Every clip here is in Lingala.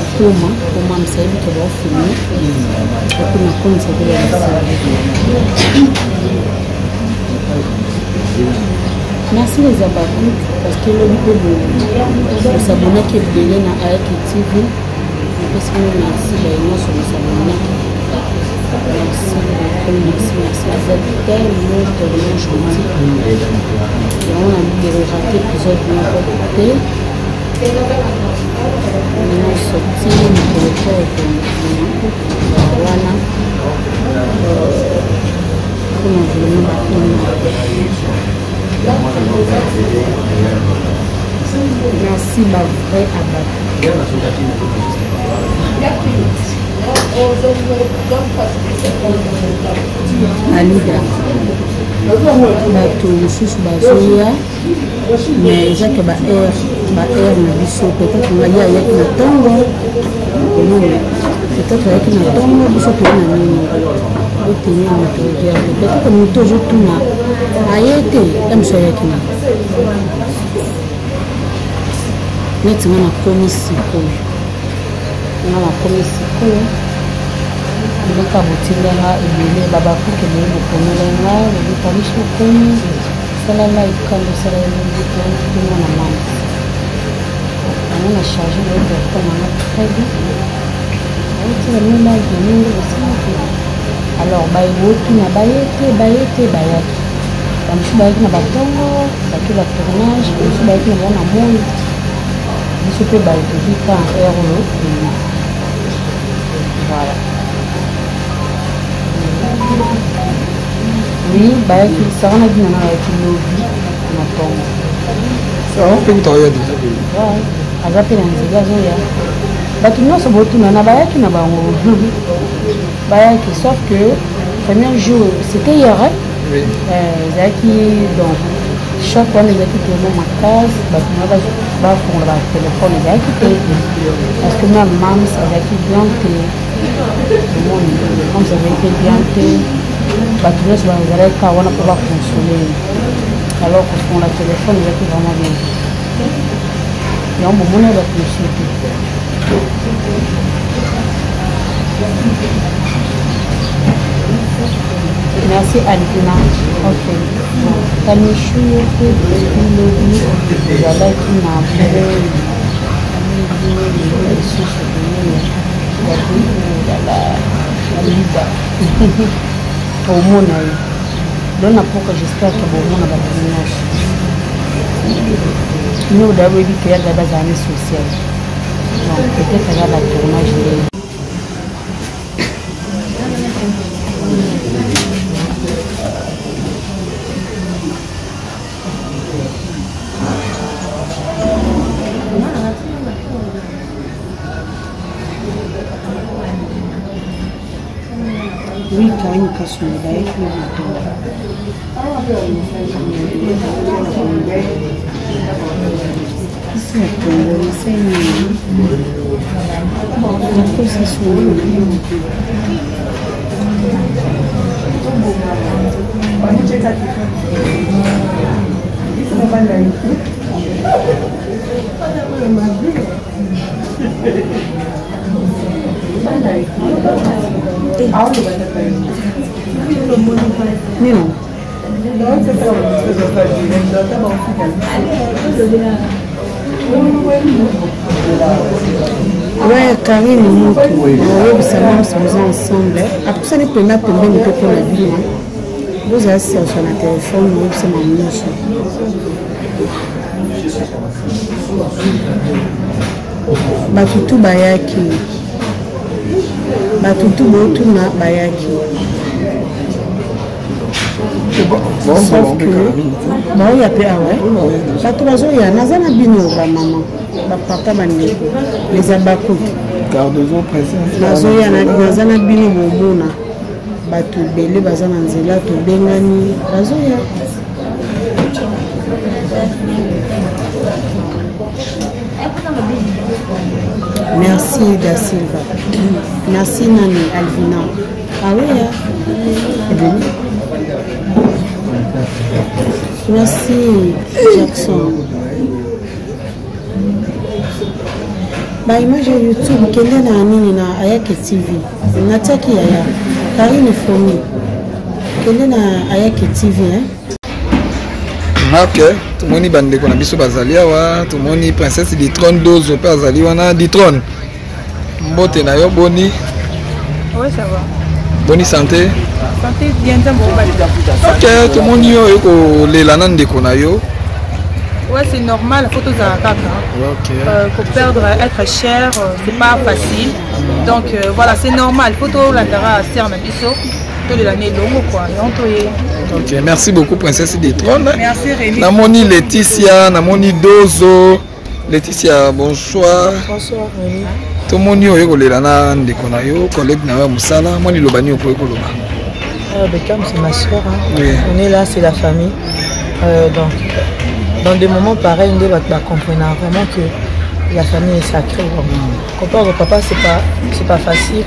kokoma koma misayebi ke baofilme epuis nakomisa mpe babisabi. Merci les Habacucs parce que lobi mpe bosabonaki ebele na Ayaki TV. Napesi bino merci baye nyonso bosabonaki. Merci beaucoup, merci, merci. Vous êtes tellement, tellement gentil. Yango na borate épisode moko te. Nyonso ti mokolo to ekondima wana mpona vraiment ba image. Merci ba vrai abato. Alida bato mosusu bazoya mais eza ke ba heure ba heure na biso peut-être ngai ye ayaki na ntongo omoni peut-être ayaki na ntongo biso toye na nini otenir moto regarde peut-être moto ozotuna aye te ya mosu ayaki na neti nga nakomi sikoyo nga nakomi sikoyo biloko botinda nga ebele babakuke boye bokomela nga bobikanisi okomi sala live kando sala elongi tomona mama yango na charge boye telefone nanga très bien aotila no live na ndenge bosalaki alors baye botuna baye te baye te bayaki bamosusu bayaki na batongo bake ba tournage bamosusu bayaki na bango na moi biso mpe baye tozwi temps heure oyo voilà. Oui, bayaki Sarah na Dina bayaki lobi na tongo. Sarah mpe kuta oya deja. Aza mpe na nzela azoya. Bato nyonso botunana bayaki na bango. Bayaki sauf que premier jour c'était hier hein? Oui. Ezalaki donc choc wana ezalaki vraiment makasi bato na bafongola batelefone ezalaki te parce que même mams azalaki bien te omoni mams azalaki bien te bato nyonso bazalaki kaka wana mpo baconsole ye alors kofongola telefone ezalaki vraiment bien yango bomoni bato mosusu te. Merci Alvina. Ok. Kamishu yo mpe depuis lobi ozalaki na moi bino lelo lisusu komona bato olala alida omona ye don na poka j'espère ke bomona bato nyonso bino oda boyebi ke ya gabi azala ne social donc peut-être aza ba tournage nde. Oui, Karine Kassoum, bayaki na moto. Isi ya Congo, nasali nini? Nakosi soni. Nini? Ouais, Karine Mutu, oyebisa mams boza ensemble apusani mpena pembeni mpe mpo na bino bozala serge na telefone oyebisa mama nyonso bato tu bayaki bato tu botuna bayaki sauf que baoya mpe awa bato bazoya naza na bino bamama bapapa bandeko les abakuki nazoya naza na bino bomona bato ebele baza na nzela tobengani bazoya. Merci Da Silva. Merci Nani Alvina. Ah oui, hein? Merci Jackson. Ba image ya YouTube kende na nini na Ayake TV. Natiaki yaya. Karine Fomi. Kende na Ayake TV hein. Ok, tomoni bandeko na biso bazali awa, tomoni princesse Ditron Dozo mpe azali wana. Ditron, mbote na yo, boni? Ouais, ça va. Boni santé? Santé bien, nzambe obatela. Ok, tomoni yo oye kolela na ndeko na yo. Ouais, c'est normal, faut tozala kaka. Ok. Faut perdre, être cher, c'est pas facile. Donc voilà, c'est normal, faut tolandaka sœur na biso. Tolela na elongo quoi, yango toye. Ok, merci beaucoup princesse des trônes. Merci Rémi. Namoni Laetitia, namoni Dozo. Laetitia, bonsoir. Bonsoir Rémi. Tomoni oyo kolela na ndeko na yo, collègue na yo ya mosala, mwa liloba nini okoki koloba? Beckham, c'est ma soeur. Hein. Oui. On est là, c'est la famille. Donc, dans des moments pareils, on doit comprendre vraiment que la famille est sacrée. Donc, comprendre papa, c'est pas facile.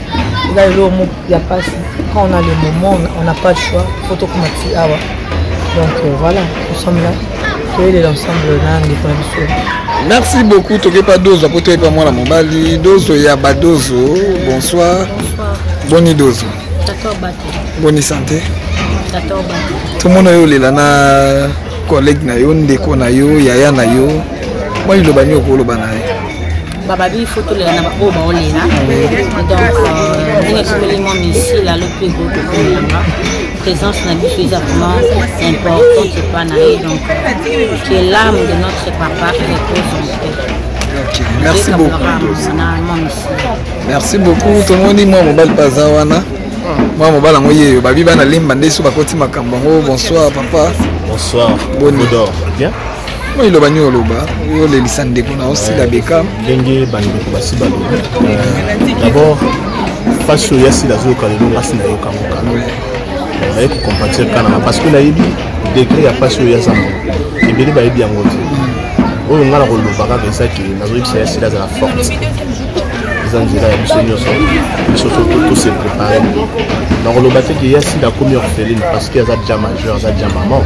Là, il y a pas, quand on a le moment, on n'a pas de choix. Il faut tout comme ah ouais. Donc voilà, nous sommes là. Et l'ensemble là, on est pas sûr. Merci beaucoup, Toké pas dozo, pour toi pas moi la mobali, dozo ya ba dozo. Bonsoir. Bonsoir. Boni dozo. D'accord, bato. Boni santé. D'accord, bato. Tout le monde yo lela na collègue na yo, ndeko na yo, yaya na yo. Moi liloba nini okoloba na ye? Bababi, il faut tolela na baoyo baolela. Donc, ndenge ekomeli mwa misila alo mpe ekoki kokomela présence na biso eza vraiment importante epa na ye. Donc, que l'âme de notre papa repose en paix. Ok, merci beaucoup. Na mwa misila. Merci beaucoup. Tomoni mwa mobali mpe aza wana. Mwa mobali yango yeyo, babi bana lemba nde so bakoti makambo yango. Bonsoir papa. Bonsoir. Boni. Godor. Bien. Moi liloba nini oloba oyo olelisa ndeko na osila beka? Ndenge bandeko basi balobi. D'abord, face oyo ya sila azoyoka lelo, ngasi nayoka yango kala. Naye kocompatir kaka nanga parce que nayebi degré ya pasi oyo aza nango. Ebele bayebi yango te. Oyo nga na koloba kaka eza ke nazoyebisa ya sila azala forte. Eza nzela ya biso nyonso, biso to se préparer. Nakoloba te ke ya sila akomi orpheline parce que aza déjà majeur, aza déjà maman.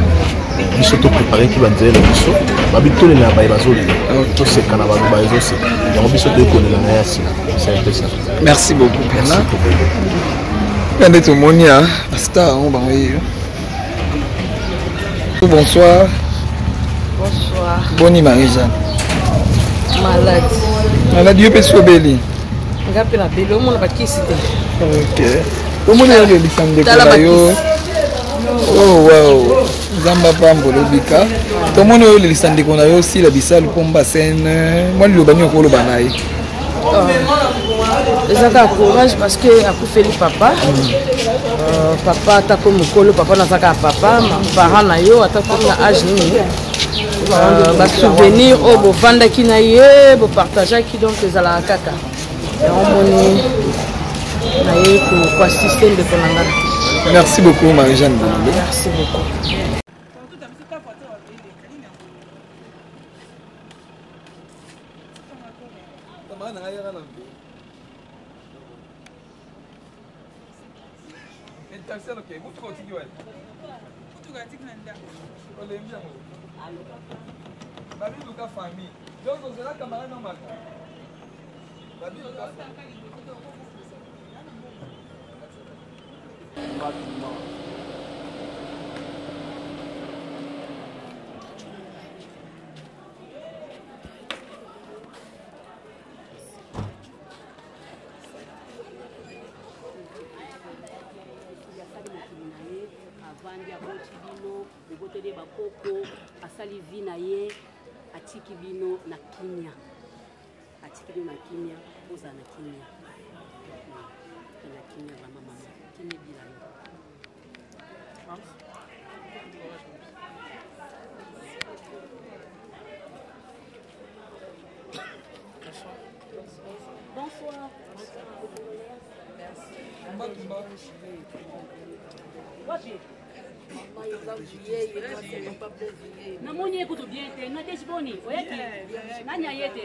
Biso to préparer ki banzela na biso, babi tolela na baye bazolela, toseka na bato bazoseka. Yango biso toyekolela na ya sila. C'est un peu ça. Merci beaucoup, Merci Bernard. beaucoup. Nde tomoni ya star yango bango yeyo. Bonsoir. Bonsoir. Boni Marie-Jeanne. Malade. Malade yo mpe sobeli. Nga mpe nabeli, omona bakisi te. Ok. Omoni olelisa ndeko Tala na yo. bakisi. Oh wow. Nzambe apambola obika. Tomoni oyo olelisa ndeko na yo Sila Bisalu Pomba Scène. Mwa liloba nini okoloba na ye? Eza kaka courage parce que akufeli papa. Papa atako mokolo, papa naza kaka papa, parent na yo atako na age nini. Ba souvenir oyo bovandaki na ye, bopartageaki, donc ezalaka kaka. Yango moni na ye koassiste ndeko na nga. Merci beaucoup Marie-Jeanne Bololo. Merci beaucoup. Avandi aboti bino, boboteli bakoko, asali vie na ye, atiki bino na kimia. Atiki bino na kimia, ozala na kimia. Na kimia vraiment mama, kimia ebila yo. Bonsoir. Wapi? Namoni ye kutu bien te, Nadège boni, oyaki? Nani aye te?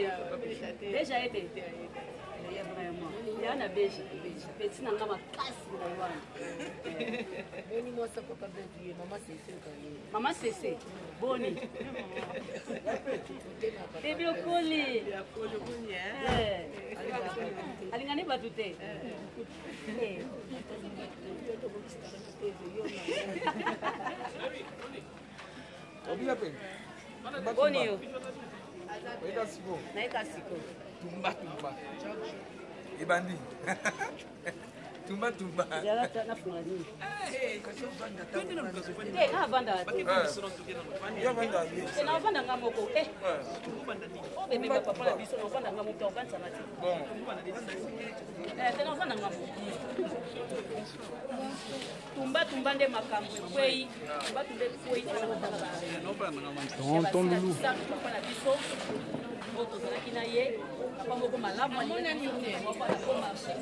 Deja ye te? Vraiment. Ya na beja peti na nga makasi na wana. Boni mwasa papa Bedu ye mama Sese okangi. Mama Sese boni. Bebe okoli. Eh. Alingani bato te. Eh. Obila pe. Boni yo. Oyeka siko. Nayeka siko. Tumba tumba. Ebandi. Tumba tumba. Zala nafungola nini? Te navanda te. Yo vanda ye. Te navanda nga moko. Eh. Oh bebe ba papa na biso navanda nga moko ovandisa nga te. Bon. Eh te navanda nga moko. Tumba tumba nde makambo ekwei. Tumba tumba ekwei. Tonton Loulou. Papa na biso oyo tozalaki na ye papa moko malamu alingaki moko na bon marché.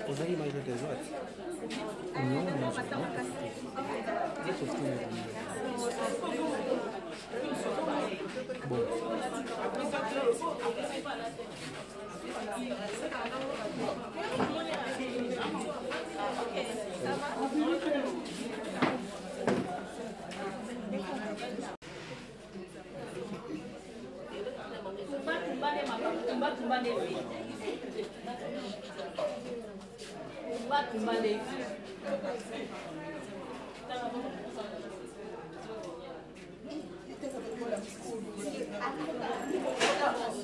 Ozali image de droite. Non, non, Bon. Tumba tumba nde makambo tumba tumba nde vie. Tumba tumba nde vie.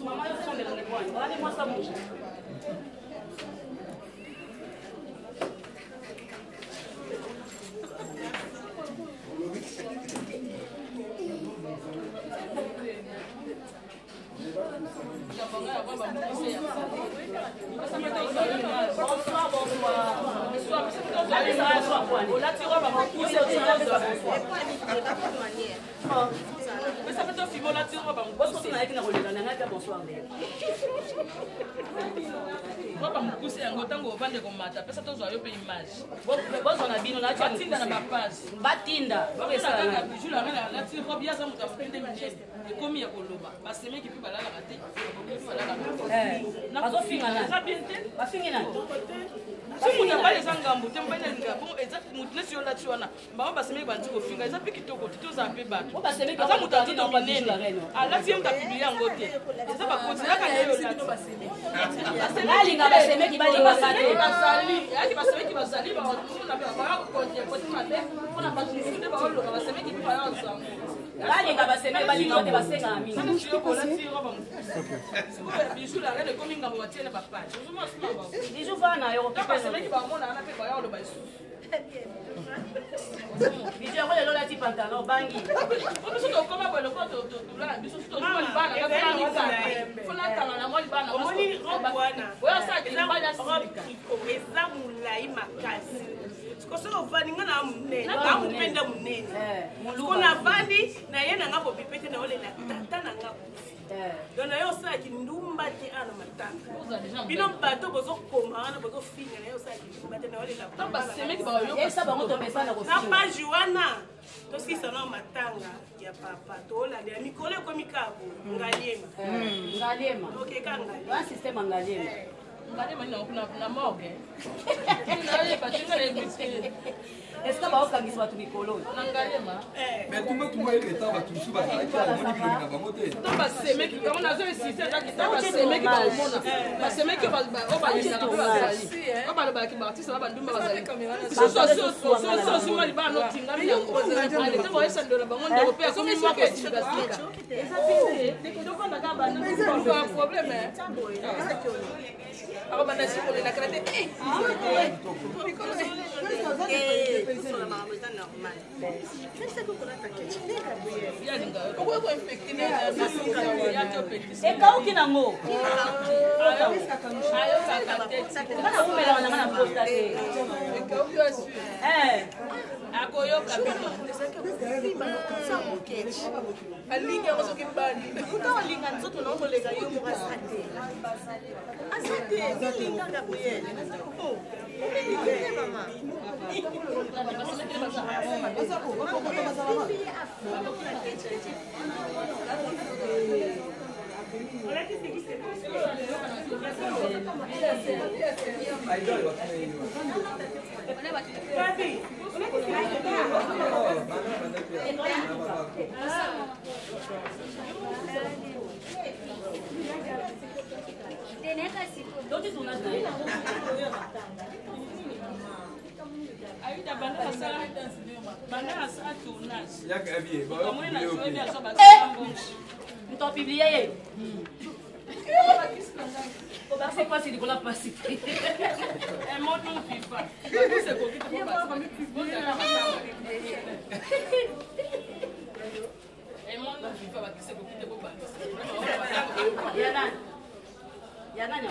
Mama yo sombela nde bwani. Wana mwasa moko. Bonsoir, bonsoir. Olati robe mokuse pesa mpe tofima olati robe mokuse nayaki na kolela na ngai te bonsoir nde robe mokuse yango ntango ovande komata pesa tozwa yo mpe image bozwa na bino batinda na bapage batinda kaka bijou la reine alati robe ye aza moto ya mokende minene ekomi ya koloba basemeki mpe balalaka te bazofinga eza bien te bafingi nani so moto abali eza ngambo te mobali alinga bon eza moto neti yo olati wana bango basemeki bandi kofinga eza mpe kitoko te tozala mpe bato aza moto ya nzoto minene alati ye moto apiblie yango te eza bakoti yaka nde olati balinga basemeki balingaka te bazali yaki basemeki bazali bakote mabe mpona bato mosusu nde baoloba basemeki mpe baya ozango balinga basemeki balinga te basengaka mingi bijou la reine ekomi ngambo batie na bapage bijou vaa na yo basemeki bamona wana mpe baya oloba lisusu bijou yango lelo olati pantalon obangi biso tokoma boye lokola tolala biso tozwa libala fonatanga na mwa libala omoni robe wana oyo asalaki libala silika eza molai makasi siko soki ovandi nga na monene na mopenda monene siko navandi na ye na nga bobipe te naolela tata na nga kufi donc naye osalaki ndumba te awa na matanga bino bato bozokoma wana bozofinga naye osalaki ndumba te naolela yebisa bango tomesana na page wana tosilisa nao matanga ya papa tolandela mikolo ekomi kaka boye ngaliema ngaliema tokeka ngaliema système ya ngaliema ngaliema nini kuna na morgue nayeba te nga nayebi te esika baokangisa bato mikolo na ngaliema Mais tumba tumba ye leta bato mosusu bazalaki omoni bilongi na bango te. To basemeki yango nazo insiste ezaki ta basemeki baomona basemeki oyo balingaka mpe bazali oyo balobaki baartiste na bandumba bazali susu osima libala notingami yango aleta baoyesandola bango ndeko mpe akomi moko esikasika eza te tofandaka bana problème akobanda si kolelakala te Ekauki nango. Nga nawumelaka nanga na posta te. Akoyoka bino. Alingi yango soki bali. Kuta olinga nzoto na okoleka yo moko aza te. Aza te, milinga Gabriel. Oh, omilingi te mama. Aida banda asala banda asala tournage. Omoni na journée aso ba Moto apublie ye. Obakisi mpasi likolo ya mpasi. Emono viva. Bakisi ekoki te Emono viva bakisi ekoki te kobakisa. Ya nani? Ya nani?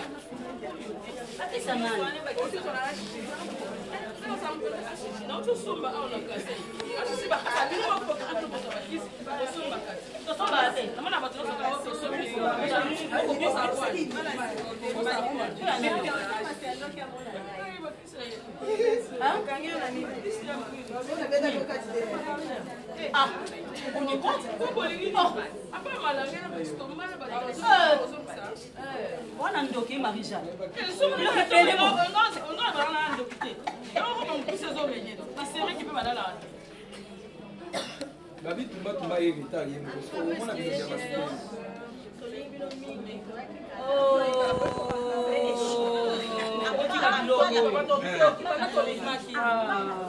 Bakisa nani? Tosomba te. Wana ndoki Marie Jeanne. Babi tumba tumba ye retard ye moko soki omona bilongi ya bato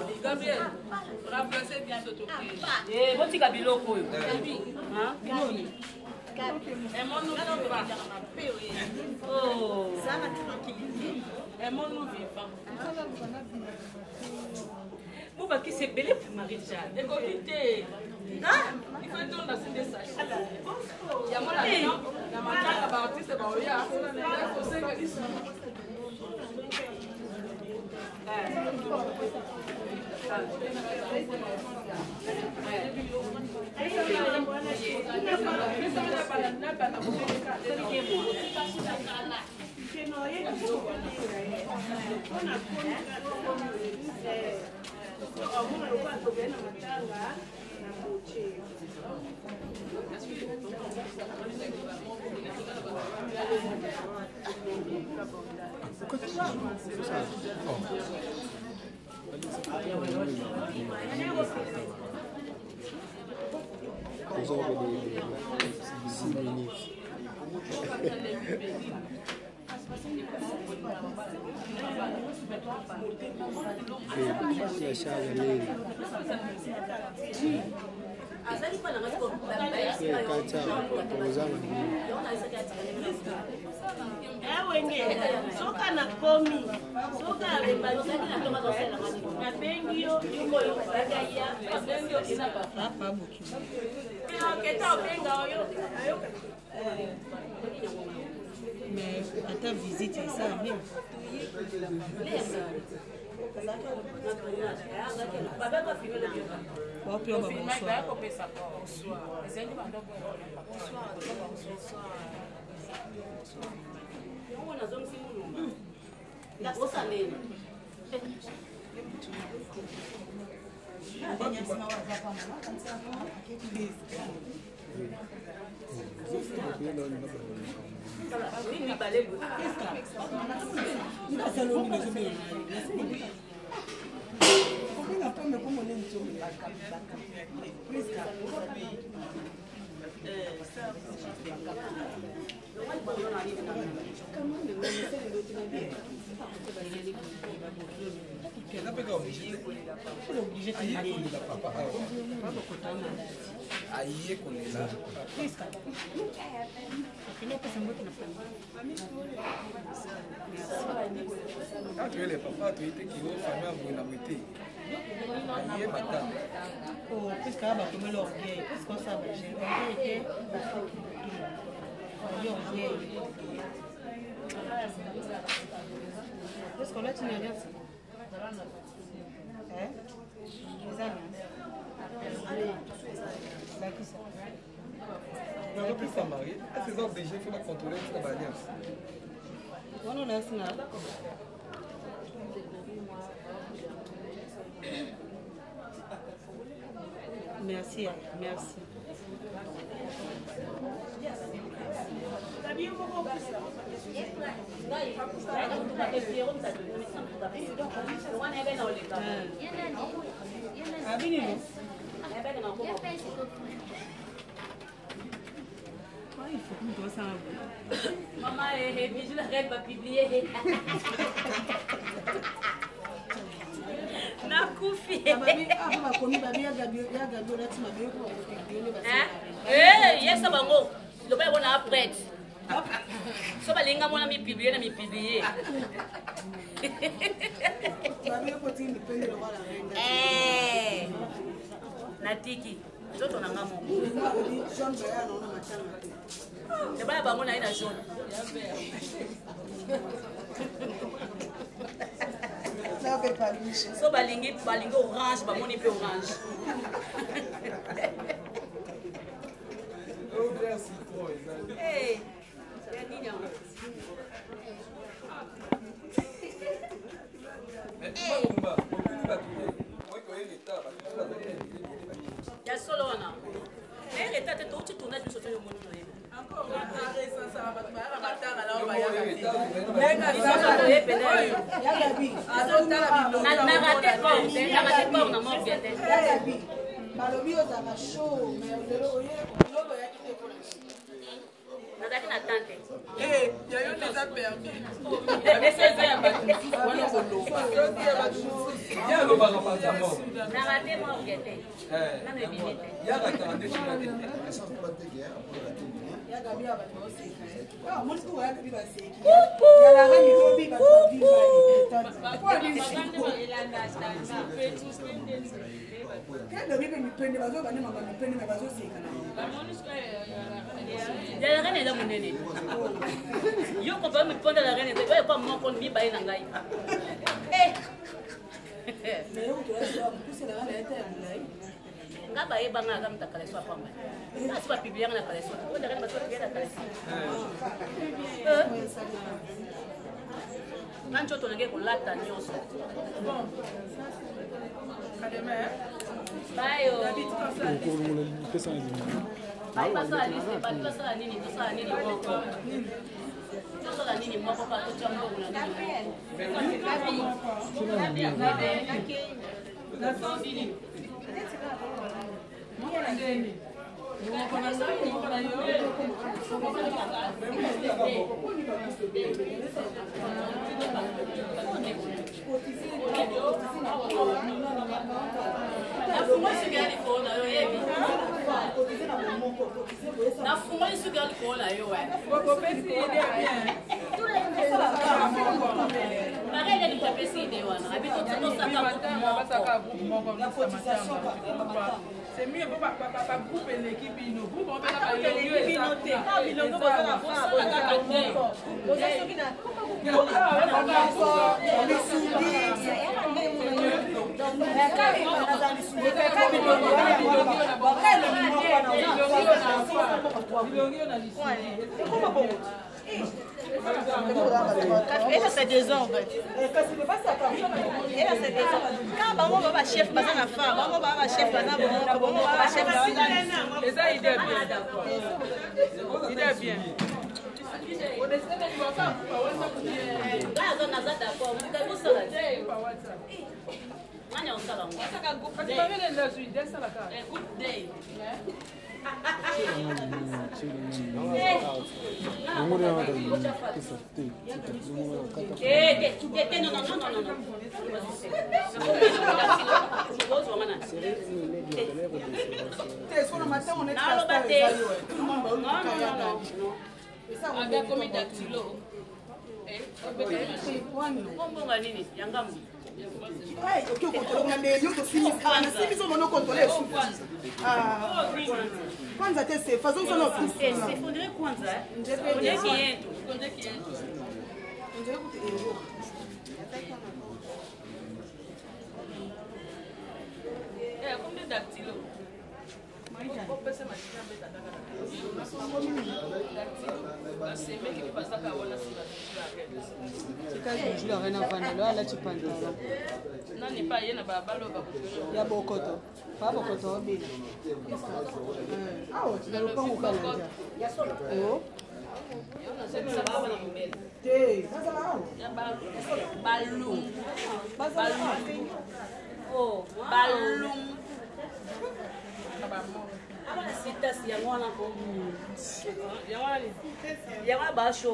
Otika biloko. Eh, botika biloko oyo. Hein? Oh. Bobakisi ebele Marie Jeanne. Ekoki te. Il faut etonda se nde sachet. Yango na na matanga ba artiste baoya kosenga lisusu. Ewenge soka nakomi soka nabengi yo keta obenga oyo. Mais ata visite esala bien. Wapi oyo ba bonsoir. Eza mpe kaka oblige te. Aye kolela papa awa. Aye kolela. Toyele papa toye te kilo famille ya boye na boye te. Aye matanga. Oh, puisque awa bakomeli orgueil, puisque osala baje orgueil te, babi orgueil. Puisque olati na alliance eza na lakisa. Nazopesa marie, est-ce eza obligé faut bacontrôle ntina baalliance wana olasi na Merci, merci. Il faut que nous ça. Maman, eh, bijou la reine va publier. Nakufi. Bakomi babi ya gabi ya gabi olati mabe yo ko Eh, yesa bango. Loba yango na prête. So balinga mona mi publier na mi publier. Eh. Natiki. Nzoto na nga moko. Loba ya bango na ye na jaune. So balingi balingi orange bamoni mpe orange. Hey, ya nini yango? Ya solo wana mais retard te touti tournage biso toyo moni noyeba balobi ozalaka show mais lelo oye lolo oyaki te mpona nazalaki na tante yayo nde eza permis eza ya bato mosusu wana koloba ye alobaka panza mort na rate morgue te nano ebimi te ye arataka nde cina te. Ya gabi ya bato baoseka omoni sikoyo ya gabi baseki ya la reine lobi bato bavivakelobi mpe mipende bazoba nde mama mipende me bazoseka ya la reine eza monene yo kompare miponda la reine eza oyo kwa moko mibale na ngai. Nga bayebanga aka mutu akaleso apamba asi bapiblianga na kaleso oyo la reine bato bapiblia na kaleso nga nzoto nange kolata nyonso bayo bayi basala liste bato basala nini tosala nini moko tosala nini moko kaka totya mbongo na nini. Nafungoli suki ya likolo na yo oyebi nafungoli suki ya likolo na yo. Marie nde apesi ide wana abi tosaka groupe moko. C'est mieux po bagroupe eleki bino groupe eleki bino te bilongo boza na boza soki na Eza c'est désordre, eza c'est désordre. Quand bango ba bachef baza na fa bango ba bachef baza bomoko bango ba bachef baza. Eza idée bien, idée bien. Ngai naza d'accord, moto akosala ngani akosala ngo. Groupe day. Te te, non non non non non. Naloba te, non non non. Agakomi dactylo. Kombonga nini ya ngambo. Oki okontrole kuna nde yo tosimisi omoni okontrole esuki kwanza te sefa azongisa na Ya bokoto pa bokoto obina awa na lopango kalanja te bazala awa balungu bazala balungu sitasi yango wana ko yango wana basho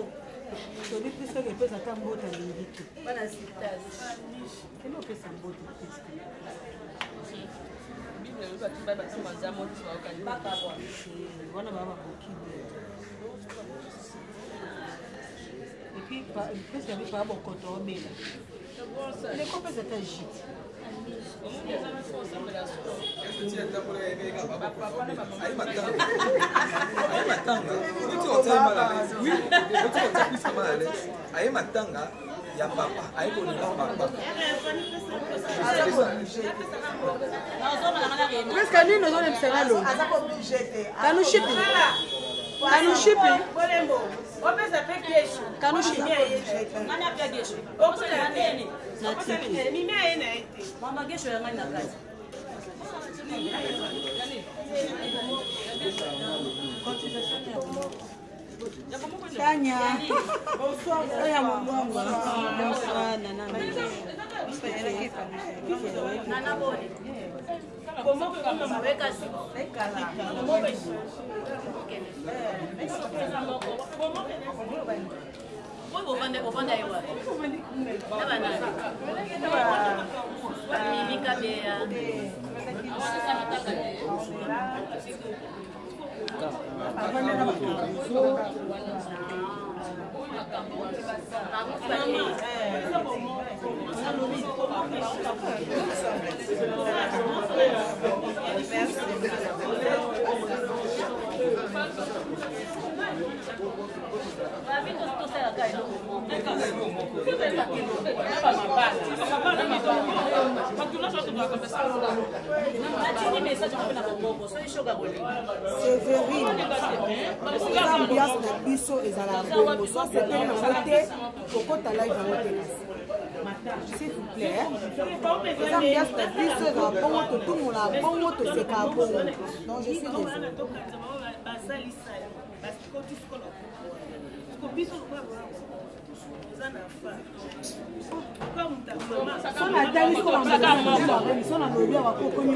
tobi mpe soki epesa ata mbote alingi te bana sitasi kende opesa mbote wana baa baboki epuis pesa yabi paa bokoto obela ndeko opesa ata jite. Aye matanga ya papa, aye kolinga papa. Presque nini ozolembisa nga longo kanushipi kanushipi opesa mpe kesho Kanushipi. Mimi aye na ye te. Mama gesho ya ngai na kati. Tanya. Bonsoir. Tanya Mongomba. Bonsoir Nana. Nana boni. Oyo ovanda ye wapi? Na banani? Mimi Kabeya. Severine, eza ambiance na biso, ezala bongo. So sepeli nango te, kokota live yango te kasi, s'il vous plaît. Eza ambiance na biso, ezala bongo, totumola bongo, toseka bongo. Donc je suis désolé. Basalisali bakoti sikola ko biso lokola oza na fa. So natali so nalobi awa kokomi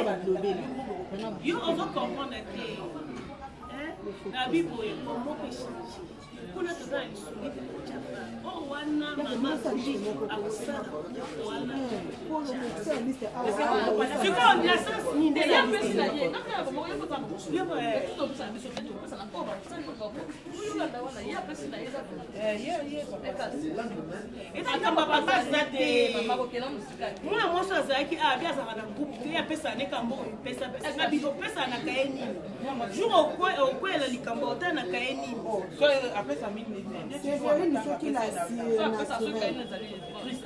balobeli. Yo ozo comprendre te na biboye komoko echange kuna, toza na lisungi te kotya fa oyo wana mama akosala wana sikoyo na sens nini nde? Apesi na ye. Eza likambo ya papa aza te. Mwana mwasi azalaki abi azalaka na groupe te, apesaka ne kambo epesa na biso, opesaka na kaye nini? Jour okwela likambo, otala na kaye nini? Severine, soki na naturel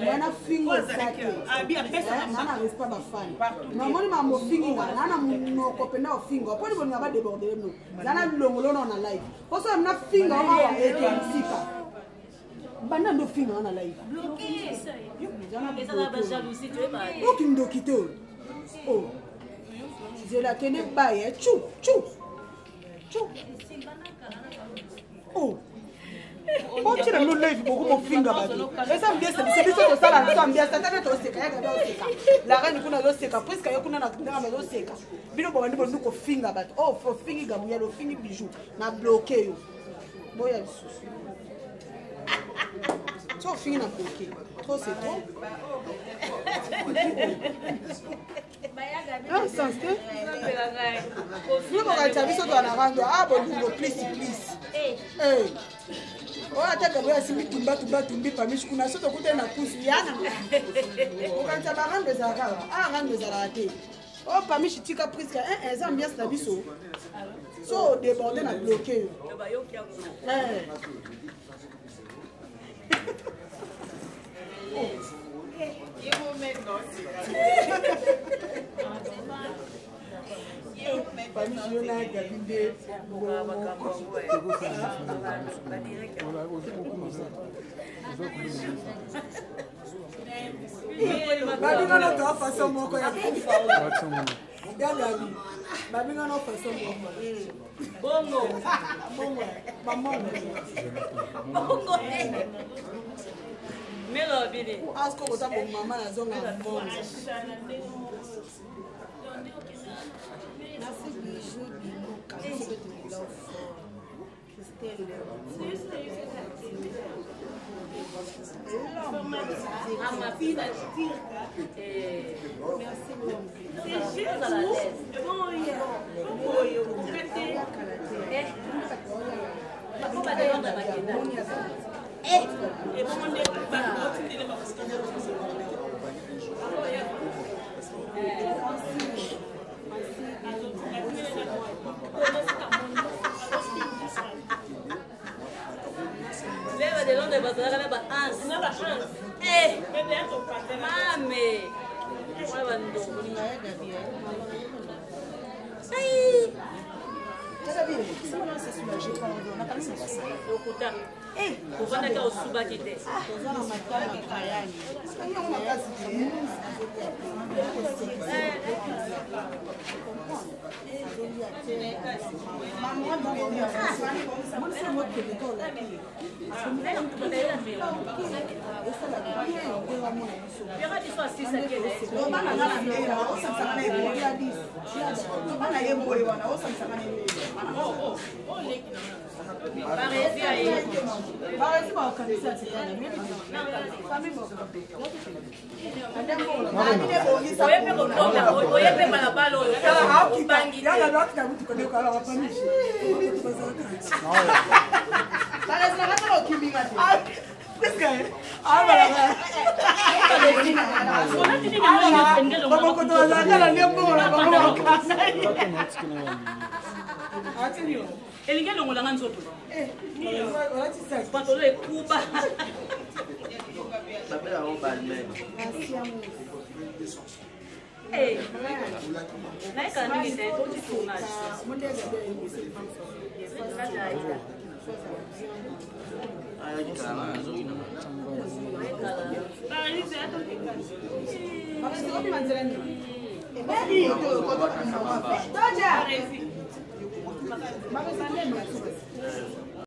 wana, fingo eza te. Abi apesaka. Naa na respect bafani, namoni makambo ofingi nga naa na monoko mpenza, ofinga mponi bolinga badébordele no za na longolo nao na live poso na finga awa eke mosika banda nde ofinga nga na live. Ezala bajalousie, toyeba. Okindoki te o zela, kende baye chu chu chu o botina bino live boko mofinga bato. Eza ambiance biso, biso tosala biso ambiance ata nde toseka, yaka nde oseka, la reine kuna azoseka, Priske ye kuna na ndenge azoseka. Bino bobandi bondi kofinga bato. O ofingi Gabriel, ofingi Bijou, na bloquer yo, boya lisusu so ofingi na bloquer. Trop c'est trop, un sens te. Bino bokanisa biso toa na rando a bolingo plus plus. Eh. Oyo ata Gabriel asimbi tumba tumba tumbi pamishi kuna soki tokutani na kusu yana. Okanisa ba rando ezalaka awa. Ah rando ezalaka te. Oyo pamishi tika Priska eh eh eza ambiance na biso. So débordé na bloqué yo. Eh. Pamishi yo na Gabi nde babinga na toa façon moko ya ya Gabi babinga na façon moko bongo bongo bamongo bongo melo bili asko kota bomama nazonga mbongo. Merci bijou biluka love Christelle. Leva de Londres bazalaka na ba ans. Na ba ans. Eh, mame. Wana ba ndoko. Ai. Lokuta. Ovandaki osubaki te. Oye mpe balabala oyo obangi bamokoto bazalaka na nde mbongo na bango bakanga. Elingi elongolanga nzoto, pantolo ekuba. Nayekala mingi te, toti tournage.